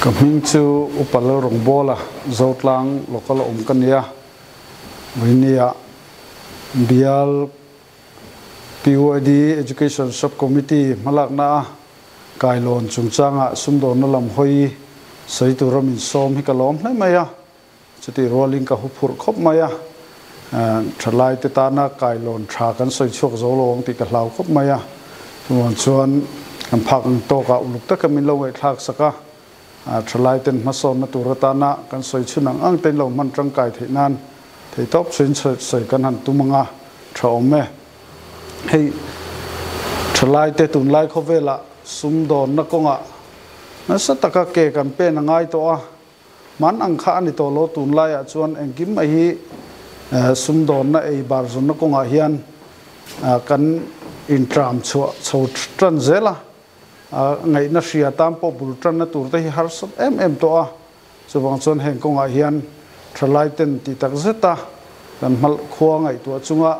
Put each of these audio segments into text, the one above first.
Ka hming chu Upa Lalrawngbawla, Zotlang Local a awm ka nia. Vawinia Bial PYD Education Sub-Committee hmalakna a kailawn chungchanga sumdawnna lam hawi sawi tura min sawm hi ka lawm hle mai a. Chutih rualin ka huphurh khawp mai a, thalaite tana kailawn tha kan sawi chhuak zo lo ang tih ka hlau khawp mai a. Chuvang chuan kan phak ang tawkah uluk taka min lo ngaihthlak sak a, thalaiten hmasawnna tur atana kan sawi chhun ang ang tein lo hman tangkai theih nan theihtawp chhuin sawi kan han tum anga tha awm e. Hei thalaite tunlai khawvelah sumdawnna kawngah nasa taka ke kan pen a ngai tawh a, Hman ang kha a ni tawh lo, tunlaiah chuan engkim mai hi sumdawnna ei bar zawnna kawngah hian kan intram chhuah chho tan zel a, ngaihna hria tan pawh bul tanna tur te hi harsat em em tawh a, chuvang chuan heng kawngah hian thalai ten ti tak zet a kan hmalh khua ngaihtuah chunga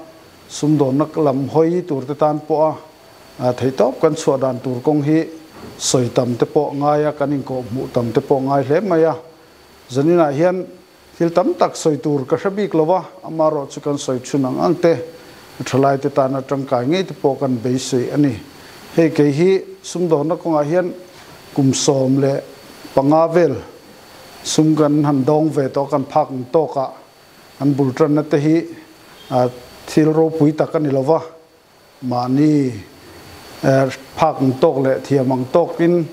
sumdawnna lam hawi tur te tan pawha Theihtawp kan chhuah dan tur kawng hi sawi tam te pawh ngai a, kan inkawh hmuh tam te pawh ngai hle mai a. Zaninah hian thil tam tak sawi tur ka hre bik lo a, amaherawh chu kan sawi chhun ang ang te, thalai te tana tangkai ngei te pawh kan beisei a ni. Hei kei hi sumdawnna kawngah hian kum 15 vel sum kan han dawng ve tawh a, kan phak ang tawkah an bul tanna te hi thil ropui tak a ni lo va. Mahni phak ang tawk leh thiam ang tawkin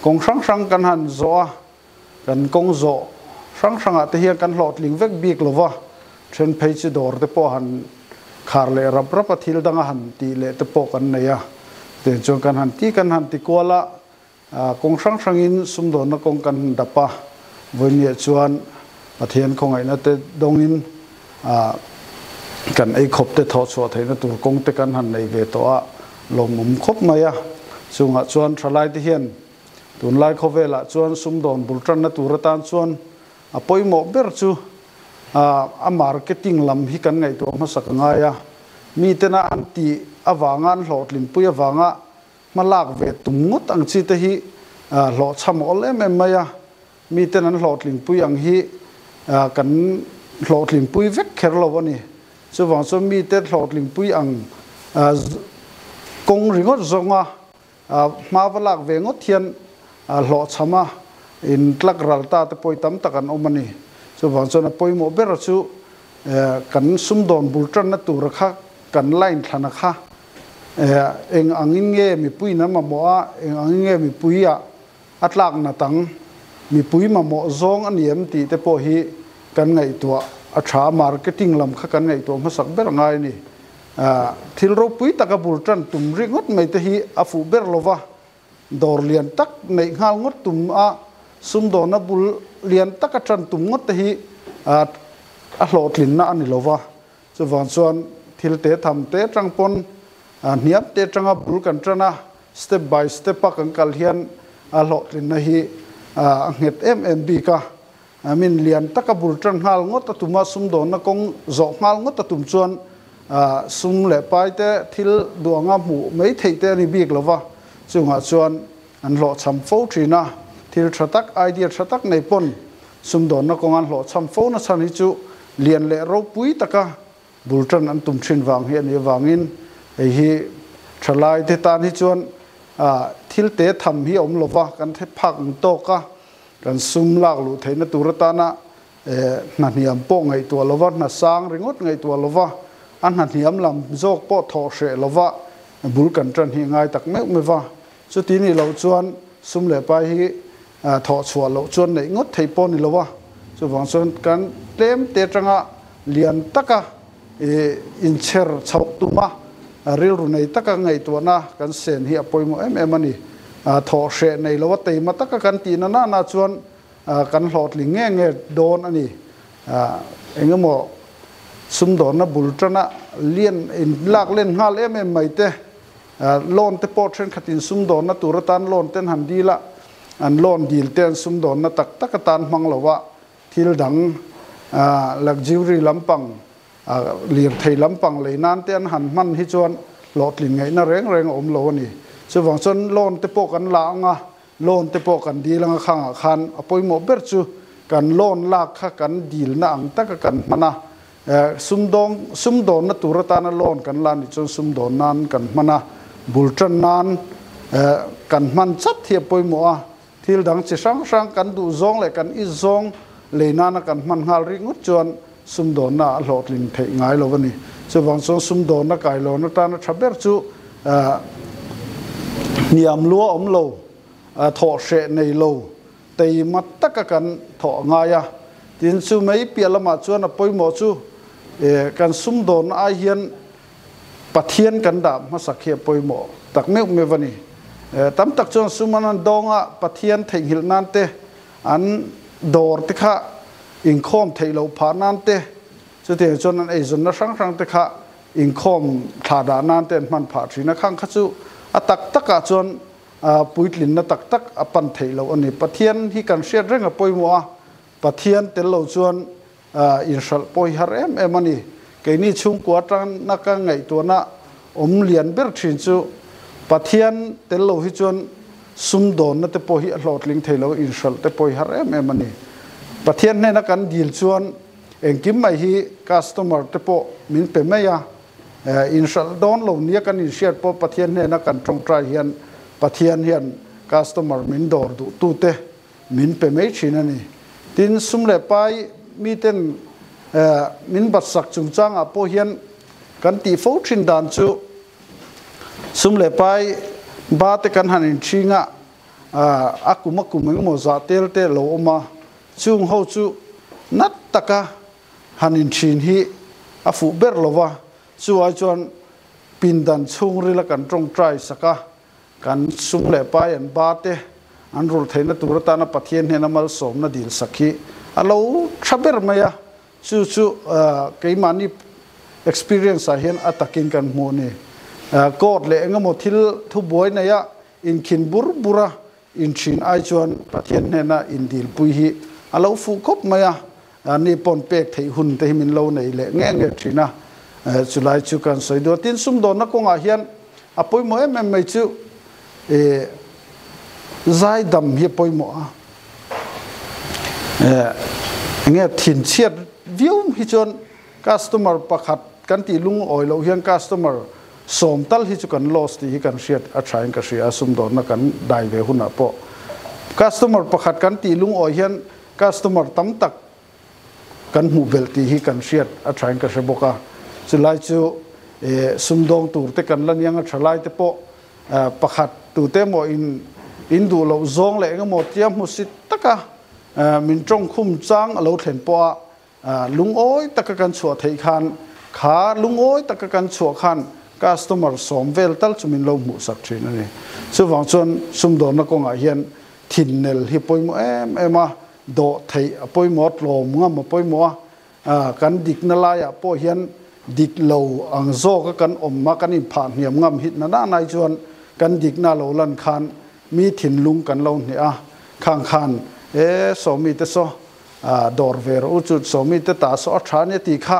kawng hrang hrang kan han zawh a, kan kawng zawh hrang hrangah te hian kan hlawhtling vek bik lo va, then phei chu dawr te pawh han khar leh rap rap a, thil danga han tih leh te pawh kan nei a, chutiang chuan kan han ti kan han ti kual a, Kawng hrang hrangin sumdawnna kawng kan han dap a, vawinia chuan Pathian khawngaihna te dawngin kan ei khawp te thawh chhuah theihna tur kawng te kan han nei ve tawh a, lawmawm khawp mai a. Chungah chuan thalai te hian tunlai khawvelah chuan sumdawn bul tanna tur atan chuan a pawimawh ber chu a marketing lam hi kan ngaihtuah hmasak a ngai a, mitena an tih avanga an hlawhtlinpui avanga Hma lak ve tum ngawt ang chi te hi hlawhchham awl em em mai a, miten an hlawhtlingpui ang hi kan hlawhtlingpui vek kher lo a ni. Chuvang chuan mite hlawhtlingpui ang kawng ringawt zawnga hma va lak ve ngawt hian hlawhchham a in tlak ral ta te pawi tam tak an awm a ni. Chuvang chuan a pawimawh ber chu kan sumdawn bul tanna tura kha kan line thlana kha Eng angin nge mipuiin an mamawh a, eng angin nge mipuia a tlak nat ang, mipui mamawh zawng a ni em tih te pawh hi kan ngaihtuah a tha a, marketing lam kha kan ngaihtuah hmasak ber ngai a ni. Thil ropui taka bul tan tum ringawt mai te hi a fuh ber lo va, dawr lian tak neih nghal ngawt tum a, sumdawna bul lian taka tan tum ngawt te hi a hlawhtlinna a ni lo va. Chuvang chuan thil te tham te tang pawn hniam te tanga bul kan tan a, step by step a kan kal hian a hlawhtlinna hi a nghet em em bik a. Min lian taka bul tan nghal ngawt a tum a, sumdawnna kawng zawh nghal ngawt a tum chuan sum leh pai te thil duanga hmuh mai theih te a ni bik lo va, chungah chuan an hlawhchham fo thin a. Thil tha tak, idea tha tak nei pawn Sumdawnna kawnga an hlawhchham fo na chhan hi chu lian leh ropui taka bul tan an tum thin vang hi a nih avangin hei hi thalai te tan hi chuan thil te tham hi a awm lova, kan the phak ang tawk a, kan sum lak luh theihna tur atana hna hniam pawh ngaihtuah lova, hna sang ringawt ngaihtuah lova, a hna hniam lam zawk pawh thawh hreh lova bul kan tan hi a ngai tak meuh meuh va. Chuti nih loh chuan sum leh pai hi thawh chhuah loh chuan neih ngawt thei pawh ni lo a, chuvang chuan kan tlem te atanga lian taka inchher chhoh tuma rilru nei taka ngaihtuahna kan sen hi a pawimawh em em a ni. Thawh hreh nei lo a teima taka kan tihna nana chuan kan hlawhtling nge nge dawn a ni. Engemaw sumdawnna bul tana lian inlak len nghal em em mai te, Loan te pawh thenkhatin sumdawnna tur atan loan ten han dil a, an loan dil te an sumdawnna tak tak atan hmang lo a, thil dang luxury lampang, lirthei lampang lei nan te an han hman hi chuan hlawhtlin ngaihna reng reng a awm lo a ni. Chuvang chuan loan te pawh kan la ang a, Loan te pawh kan dil anga khangah khan a pawimawh ber chu kan loan lak kha kan dilna ang taka kan hman a, sumdawng sumdawnna tur atana loan kan la nih chuan sumdawn nan kan hman a, bul tan nan kan hman chat hi a pawimawh a, thil dang chi hrang hrang kan duh zawng leh kan i zawng lei nana kan hman nghal rik ngawt chuan sumdawnna a hlawhtlin theih ngai lo a ni. Chuvang chuan sumdawnna kailawn atana tha ber chu hniam lua awm lo, thawh hreh nei lo, teima taka kan thawh a ngai a. Tin, chu mai piah lamah chuan a pawimawh chu kan sumdawnna ai hian Pathian kan dah hmasak hi a pawimawh tak meuh meuh a ni. Tam tak chuan sum an an dawng a, Pathian theihnghilh nan te, an dawr te kha inkhawm theih loh phah nan te, chutiang chuan an eizawnna hrang hrang te kha inkhawm thlah dah nan te an hman phah thin a, khang kha chu a tak takah chuan puitlinna tak tak a pan theih loh a ni. Pathian hi kan hriat reng a pawimawh a, Pathian tel lo chuan inhralh pawh hi har em em a ni. Keini chhungkua atana ka ngaihtuahna awm lian ber thin chu Pathian tel lo hi chuan sumdawnna te pawh hi a hlawhtling thei lo, inhralh te pawh hi har em em a ni. Pathian hnena kan dil chuan engkim mai hi customer te pawh min pe mai a, inhralh dawn lo nia kan inhriat pawh Pathian hnena kan tawngtai hian Pathian hian customer min dawr duhtute min pe mai thin a ni. Tin, sum leh pai miten min batsak chungchangah pawh hian kan tih fo thin dan chu sum leh pai ba te kan han inchhing a, a kum a kum engemaw zah tel te lo awm a, chung ho chu nat taka han inchhin hi a fuh ber lo va, chu ai chuan pindan chhungrila kan tawngtai sak a, Kan sum leh pai an ba te an rulh theihna tur atana Pathian hnena malsawmna dil sak hi a lo tha ber mai a, chu chu keimahni experience ah hian a takin kan hmuh a ni. Court leh engemaw thil thubuai neia inkhin bur bura inthin ai chuan Pathian hnena indilpui hi a lo fuh khawp mai a, ni pawn pek theih hun te hi min lo nei leh nge nge thin a, chulai chu kan sawi duh a. Tin, sumdawnna kawngah hian a pawimawh em em mai chu zaidam hi a pawimawh a, enge thinchhiat viau hi chuan customer pakhat kan tih lungawi loh hian customer sawm tal hi chu kan loss tih hi kan hriat a tha in ka hria a, sumdawnna kan dai ve hunah pawh customer pakhat kan tih lungawi hian Customer tam tak kan hmuh belh tih hi kan hriat a thain ka hre bawk a, chulai chu sumdawng tur te kan la niang a tha lai te pawh pakhat tute emaw in in duh loh zawng leh engemaw tia hmusit taka min tawngkhum chang a lo thlen pawh a lungawi taka kan chhuah theih khan kha lungawi taka kan chhuah khan customer sawm vel tal chu min lo hmuhsak thin a ni. Chuvang chuan sumdawnna kawngah hian Thinnel hi pawimawh em em a, dawh theih a pawimawh a, tlawm ngam a pawimawh a, kan dikna laiah pawh hian dik lo ang zawka kan awm a, kan inphah hniam ngam hit na na nai chuan kan dikna lo lan khan mi thinlung kan lo hneh a, khang khan e sawmi te saw dawr ve rawh u chu sawmi te ta saw a tha ania tih kha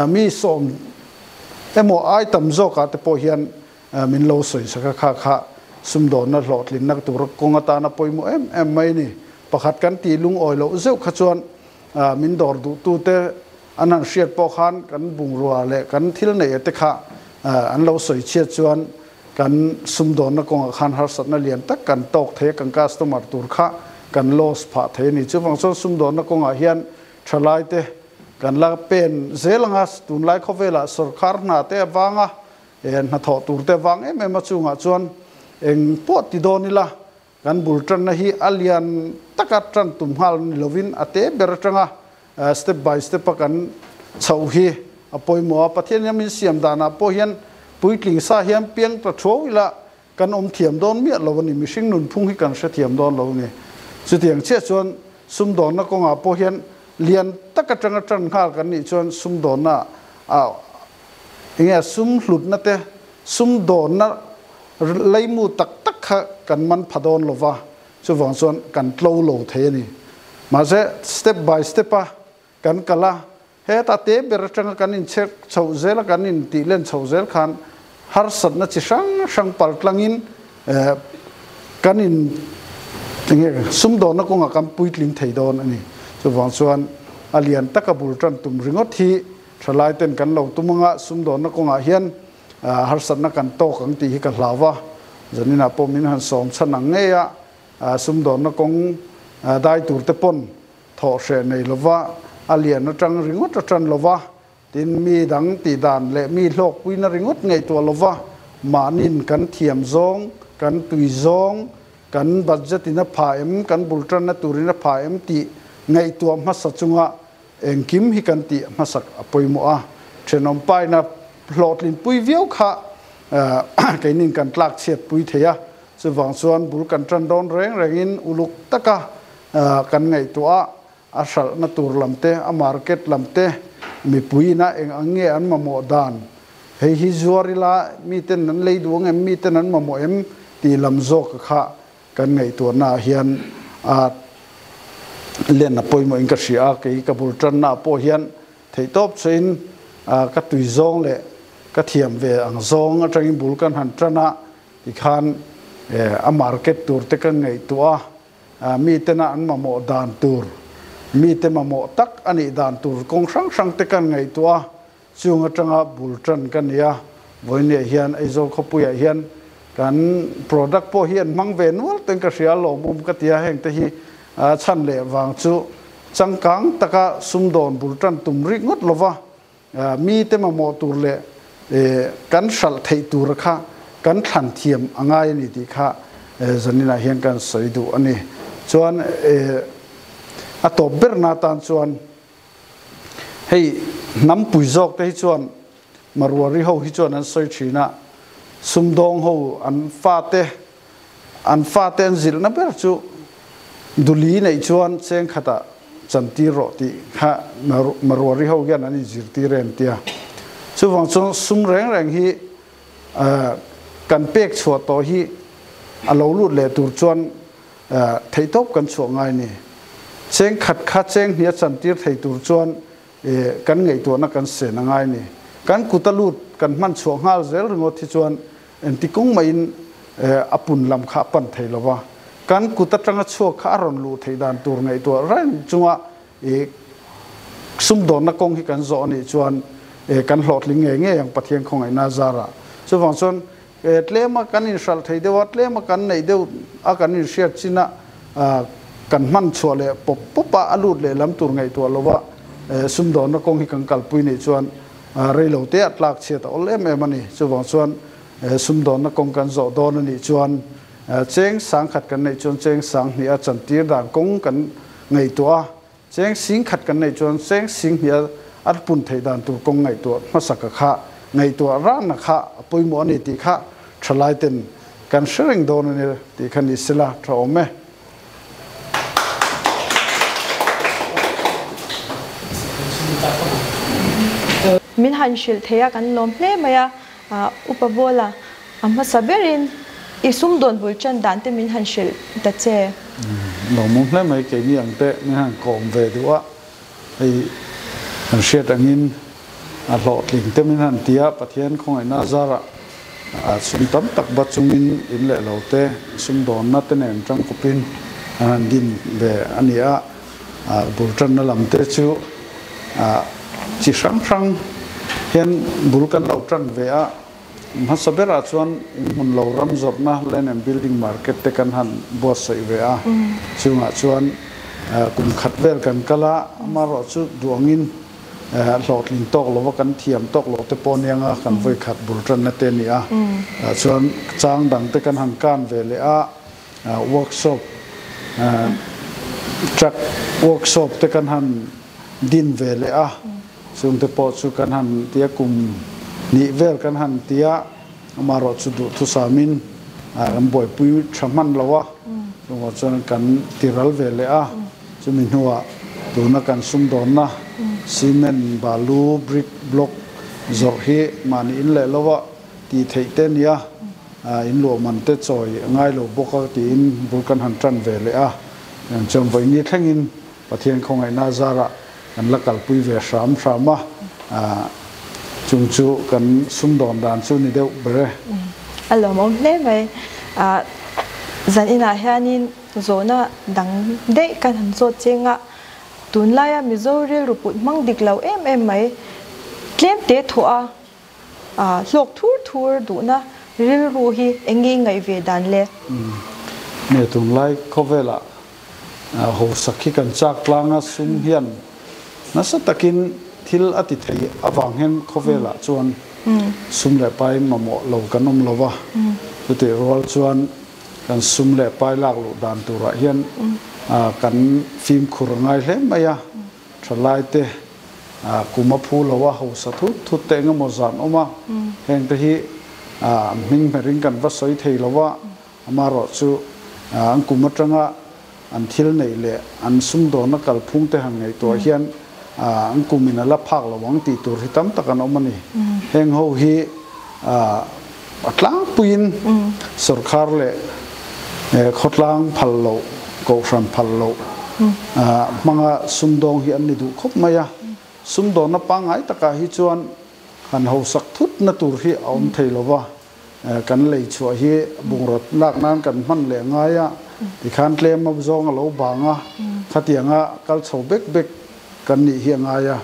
mi sawm emaw ai tam zawkah te pawh hian Min lo sawi sak a, kha kha sumdawnna hlawhtlinna tur kawng atana pawimawh em em mai a ni. Pakhat kan tih lungawi loh zeuh kha chuan min dawr duhtute an han hriat pawh khan kan bungrua leh kan thil neih te kha an lo sawi chhiat chuan kan sumdawnna kawngah khan harsatna lian tak kan tawk thei a, kan customer tur kha kan loss phah thei a ni. Chuvang chuan sumdawnna kawngah hian thalaite kan la pen zel anga tunlai khawvelah sorkar hna te avanga He hnathawh tur te vang em em a chungah chuan eng pawh ti dawn ila, kan bul tanna hi a lian taka tan tum nghal ni lovin a te ber atanga step by step a kan chhoh hi a pawimawh a. Pathian hian min siam danah pawh hian puitling sa hian piang ta thuau ila kan awm thiam dawn miah lo a ni, mihring nunphung hi kan hrethiam dawn lo a ni. Chutiang chiah chuan sumdawnna kawngah pawh hian lian tak atanga tan nghal kan nih chuan sumdawnna a Enge sum hlutna te, sum dawnna leimu tak tak kha kan man pha dawn lo va, chuvang chuan kan tlo lo thei a ni. Mahse, step by step a kan kal a, heta te ber atanga kan inchhek chhoh zel a, kan intih len chhoh zel khan harsatna chi hrang hrang pal tlangin kan in. Enge sumdawnna kawngah kan puitling thei dawn a ni. Chuvang chuan a lian taka bul tan tum ringawt hi thalai ten kan lo tum anga sumdawnna kawngah hian harsatna kan tawk ang tih hi ka hlau va. Zaninah pawh min han sawm chhan ang ngei a, sumdawnna kawng dai tur te pawn thawh hreh nei lova a lian atang ringawt atan lova Tin, mi dang tih dan leh mi hlawkpuina ringawt ngaihtuah lova mahniin kan thiam zawng, kan tui zawng, kan budget in a pha em, kan bul tanna turin a pha em tih ngaihtuah hmasa chunga engkim hi kan tih hmasak a pawimawh a. Thenawm paina hlawhtlinpui viau kha keinin kan tlak chhiatpui thei a, chuvang chuan bul kan tan dawn reng rengin uluk taka kan ngaihtuah a, A hralhna tur lam te, a market lam te, mipui ina eng ang nge an mamawh dan, hei hi zuar ila miten an lei duh ang em, miten an mamawh em tih lam zawk kha kan ngaihtuahna ah hian a len a pawimawh in ka hria a, kei ka bul tanna ah pawh hian theihtawp chuain ka tui zawng leh ka thiam ve ang zawng atangin bul kan han tan a tikhan a market tur te kan ngaihtuah a. Mitena an mamawh dan tur, mite mamawh tak a nih dan tur kawng hrang hrang te kan ngaihtuah a, chung atanga bul tan ka ni a. Vawinia hian Aizawl khawpuiah hian kan product pawh hi an hmang ve nual ten ka hria lawmawm ka ti a, heng te hi chhan leh vang chu changkang taka sumdawn bul tan tum rih ngawt lova Mite mamawh tur leh kan hralh theih tura kha kan thlan thiam a ngai a ni tih kha zaninah hian kan sawi duh a ni. Chuan a tawp berna atan chuan hei hnampui zawk te hi chuan Maruari ho hi chuan an sawi thin a, sumdawng ho an fate An fate an zilhna ber chu Duli neih chuan cheng khatah chantir rawh tih kha Maruari ho hian an inzirtir em tia. Chuvang chuan sum reng reng hi kan pek chhuah tawh hi a lo lut leh tur chuan theihtawp kan chhuah ngai ni. Cheng khat kha cheng hnih a chantir thei tur chuan kan ngaihtuahna kan sen a ngai ni. Kan kut a lut kan hman chhuah nghal zel ringawt hi chuan Engti kawng maiin a pun lam kha a pan thei lo va, kan kut atanga chhuak kha a rawn luh theih dan tur ngaihtuah reng chunga sumdawnna kawng hi kan zawh a nih chuan kan hlawhtling ngei ngei ang Pathian khawngaihna zarah. Chuvang chuan tlema kan inhralh thei deuh a, tlema kan neih deuh a kan inhriat chin a, kan hman chhuah leh pawp pawp a, a lut leh lam tur ngaihtuah lo va sumdawnna kawng hi kan kalpui nih chuan Reilo te a tlak chhiat a awl em em a ni. Chuvang chuan sumdawnna kawng kan zawh dawn a nih chuan cheng sang khat kan neih chuan cheng sang hnih a chantir dan kawng kan ngaihtuah a, cheng sing khat kan neih chuan cheng sing hnih a pun theih dan tur kawng ngaihtuah hmasaka kha ngaihtuah rana kha a pawimawh a ni tih kha thalai ten kan hre reng dawn a ni tih kha ni sela tha awm e. Min han hrilh thei a, kan lawm hle mai a, Upa Bawla a hmasa berin i sumdawn bul tan dan te min han hrilh ta che. Lawmawm hle mai keini ang te min han kawm ve duh a, hei kan hriat angin a hlawhtling te min han ti a, Pathian khawngaihna a zarah sum tam tak bat chungin in leh lo te sumdawnna te nen tangkawpin an han din ve a ni a, bul tanna lam te chu chi hrang hrang hian bul kan lo tan ve a, hmasa berah chuan inhmun lo ram zawrhna land and building market te kan han buatsaih ve a, chungah chuan kum khat vel kan kal a, amaherawhchu duangin Hlawhtling tawk lova kan thiam tawk lo te pawh aniang a, kan vawi khat bul tanna te a ni a. Tah chuan chang dang te kan han kan ve leh a, workshop, truck workshop te kan han din ve leh a, chung te pawh chu kan han tia kum hnih vel kan han tia, amaherawh chu duhthusamin kan buaipui tha hman lo a, chungah chuan kan tiral ve leh a. Chumi hnuah tuna kan sumdawnna cement, balu, brick, block zawrh hi mahni in leh lo a tih theih te nia, in luah man te chawi a ngai lo bawk a tiin bul kan han tan ve leh a. Chuan vawiini thlengin Pathian khawngaihna zarah kan la kalpui ve hram hram a, chung chu kan sumdawn dan chu ni deuh ber e. A lawmawm hle mai. Zan inah hianin zawhna dang daih kan han zawt cheng a, tunlaia Mizo rilru put hmang dik lo em em mai, tlem te thawh a hlawk thur thur duhna rilru hi eng nge i ngaih ve dan le? Nge tunlai khawvelah hausak hi kan chak tlang a, sum hian nasa takin thil a ti thei avang hian khawvelah chuan sum leh pai mamawh lo kan awm lo va, chutih rual chuan kan sum leh pai lak luh dan turah hian kan fimkhur a ngai hle mai a, thalai te kum a phu lo a, hausa thut thut te eng emaw zan awm a, heng te hi hming hmerin kan va sawi thei lo va, Amaherawhchu, an kum atanga an thil neih leh an sumdawnna kalphung te han ngaihtuah hian an kumin a la phak lo ang tih tur hi tam tak an awm a ni. Heng ho hi a tlangpuiin sawrkar leh khawtlang phal loh, kohhran phal loh hmanga sumdawng hi an ni duh khawp mai a. Sumdawnna pangngai takah hi chuan han hausak thutna tur hi a awm thei lo va. Kan lei chhuah hi bungraw lak nan kan hman leh ngai a, tikhan tlem a zawng a lo bang a, khatianga kal chho bek bek kan nih hi a ngai a.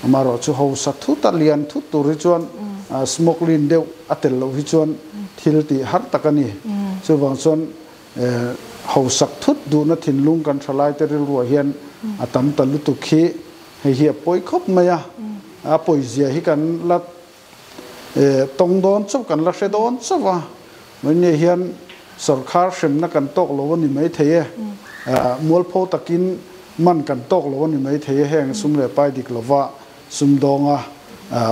Amaherawhchu hausa thut a lian thut tur hi chuan smuggling deuh a tel loh hi chuan thil tih har tak a ni. Chuvang chuan hausak thut duhna thinlung kan thalaite rilruah hian a tam ta lutuk hi hei hi a pawi khawp mai a, a pawizia hi kan la Tawng dawn chauh kan la hre dawn chauh a, Mawini hian sawrkhar hremna kan tawk lo a ni mai thei e, mualpho takin man kan tawk lo a ni mai thei e, heng sum leh pai dik lova sumdawnga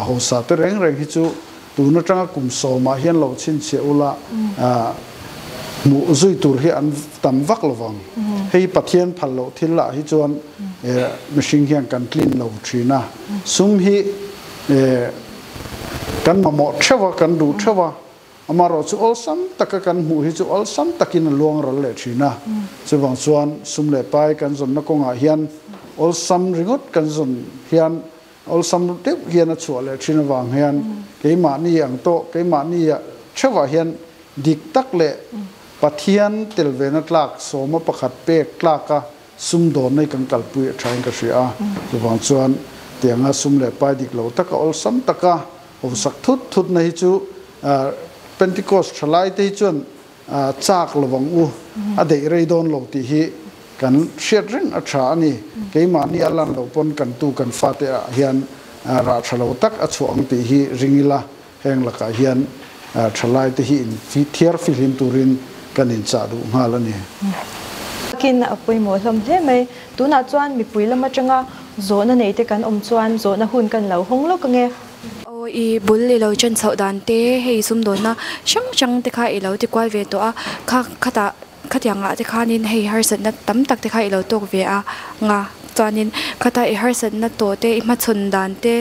hausa te reng reng hi chu tun atanga kum sawmah hian lo chhinchhiah ula hmuh zui tur hi an tam vak lovang. Hei Pathian phal loh thil lah hi chuan mihring hian kan tlin lo thin a, sum hi Kan mamawh theuh a, kan duh theuh a, amaherawhchu awlsam taka kan hmuh hi chu awlsam takin a luang ral leh thin a. Chuvang chuan sum leh pai kan zawnna kawngah hian awlsam ringawt kan zawn hian awlsam deuh hian a chhuah leh thin avang hian keimahni ang tawh keimahni theuhah hian dik tak leh Pathian tel vena tlak sawma pakhat pek tlaka Sumdawn nei kan kalpui a thain ka hria a, chuvang chuan tianga sum leh pai dik lo taka awlsam taka awmsak thut thutna hi chu Pentecost thalai te hi chuan chak lovang u, a deih rei dawn lo tih hi kan hriat reng a tha a ni. Keimahni a lan loh pawn kan tu kan fate ah hian rah tha lo tak a chhuah ang tih hi ring ila, Heng lakah hian thalaite hi in thiar fihlim turin kan inchah duh nghal a ni. Takin a pawimawh hlawm hle mai. Tunah chuan mipui lam atanga zawhna nei te kan awm chuan zawhna hun kan lo hawng lawk ange. Aw i bul i lo chen chhoh dan te hei sumdawnna hrang hrang te kha i lo ti kual ve tawh a, kha khatah khatiang ah te khanin hei harsatna tam tak te kha i lo tawk ve a nga chuanin khata i harsatna tawh te i hmachhawn dan te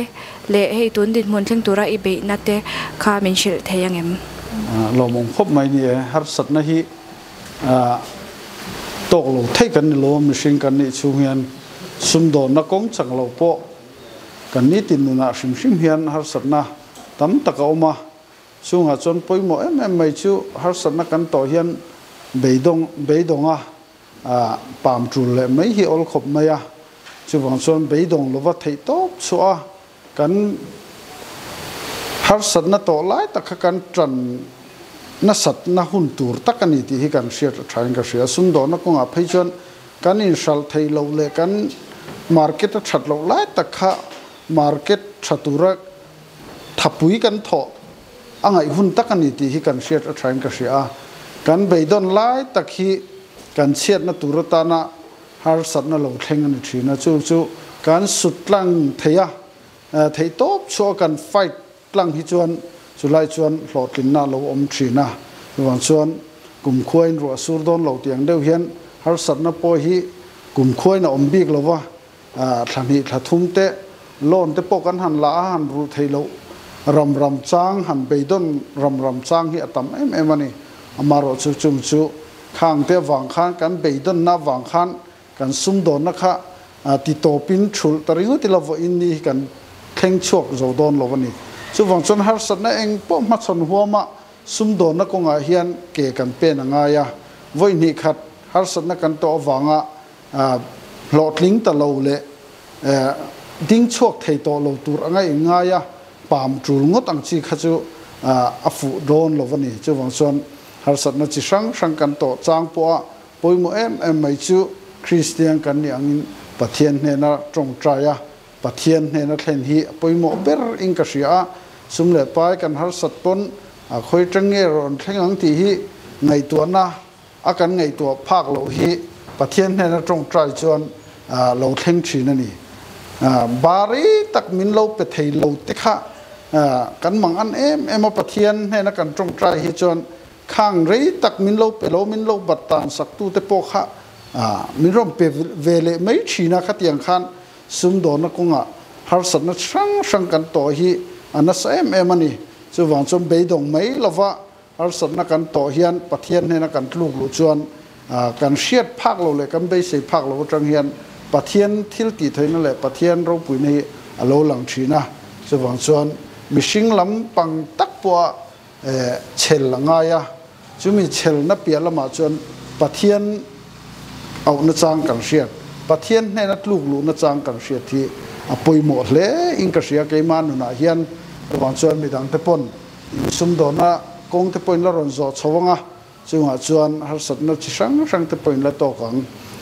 leh hei tun dinhmun thleng tura i beihna te kha min hrilh thei ang em? Lawmawm khawp mai ni e, harsatna hi tawk lo thei kan ni lo a, mihring kan nih chhung hian sumdawnna kawng chang lo pawh kan nitin nunah hrim hrim hian harsatna tam tak a awm a, Chungah chuan pawimawh em em mai chu harsatna kan tawh hian beidawng beidawnga pam tul leh mai hi awl khawp mai a. Chuvang chuan beidawng lova theih tawp chhuah a kan harsatna tawh lai tak kha kan tan nasatna hun tur tak a ni tih hi kan hriat a thain ka hria. Sumdawhna kawngah phei chuan kan inhralh theih loh leh kan market a that loh lai tak kha market tha tura Thapui kan thawh a ngaih hun tak a ni tih hi kan hriat a thain ka hria a. Kan beidawn lai tak hi kan chhiatna tur atana harsatna lo thleng a ni thin a. Chu chu kan sut tlang thei a, theih tawp chhuah a kan fight tlang hi chuan chulai chuan hlawhtlinna a lo awm thin a. Chuvang chuan kumkhuain ruah sur dawn lo tih ang deuh hian harsatna pawh hi kumkhuain a awm bik lo va. Thla hnih thla thum te loan te pawh kan han la a, han ruh theih loh ram ram chang, han beidawn ram ram chang hi a tam em em a ni. Amaherawh chu chung chu khang te avang khan kan beidawnna avang khan kan sumdawnna kha ti tawpin thulh ta ringawt ila vawiin ni hi kan thleng chhuak zo dawn lo a ni. Chuvang chuan harsatna eng pawh hmachhawn huama sumdawnna kawngah hian ke kan pen a ngai a. Vawi hnih khat harsatna kan tawh avanga hlawhtling ta lo leh ding chhuak thei tawh lo tur anga inngai a, pam tul ngawt ang chi kha chu a fuh dawn lo a ni. Chuvang chuan harsatna chi hrang hrang kan tawh chang pawha pawimawh em em mai chu Kristian kan nih angin Pathian hnena tawngtai a, Pathian hnena thlen hi a pawimawh ber in ka hria a, sum leh pai kan harsat pawn a khawi tang nge rawn thleng ang tih hi ngaihtuahna a kan ngaihtuah phak loh hi Pathian hnena tawngtai chuan lo thleng thin a ni. Bari tak min lo pe thei lo te kha kan mang an em em a, Pathian hnena kan tawngtai hi chuan Khang rei tak min lo pe lo, min lo bat tan sak tu te pawh kha min rawn pe ve leh mai thin a, khatiang khan sumdawnna kawngah harsatna hrang hrang kan tawh hi a nasa em em a ni. Chuvang chuan beidawng mai lova harsatna kan tawh hian Pathian hnena kan tluk luh chuan kan hriat phak lo leh kan beisei phak lo atang hian Pathian thil tih theihna leh Pathian ropuina hi a lo lang thin a. Chuvang chuan mihring lam pang tak pawha Chhel a ngai a, chumi chhelna piah lamah chuan Pathian auhna chang kan hriat, Pathian hnena tluk luhna chang kan hriat hi a pawimawh hle in ka hria. Keimah nunah hian chuvang chuan midangte pawn insumdawna kawngte pawhin la rawn zawh chho ang a, chungah chuan harsatna chi hrang hrangte pawhin la tawk ang.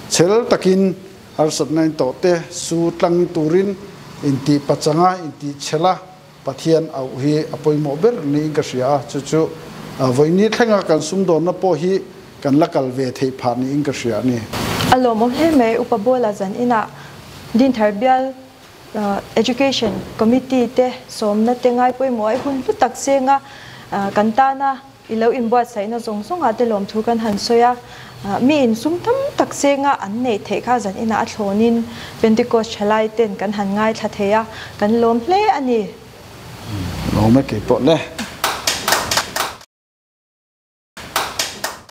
Chhel takin harsatna in tawhte su tlang turin intih pachanga intih chhela Pathian auh hi a pawimawh ber niin ka hria a, chu chu vawiini thlenga kan sumdawnna pawh hi kan la kal ve theih phah niin ka hria a ni. A lawmawm hle mai, Upa Bawla zan inah Dinthar Bial Education Committee te sawmna te ngai pawimawh ai hun hlu tak senga kan tana I lo inbuatsaihna zawng zawngah te lawmthu kan han sawi a, mi insum tam tak senga an neih theih kha zan inah a thlawnin Pentecost thalai ten kan han ngaithla thei a, kan lawm hle a ni. Lawm e keipawh le.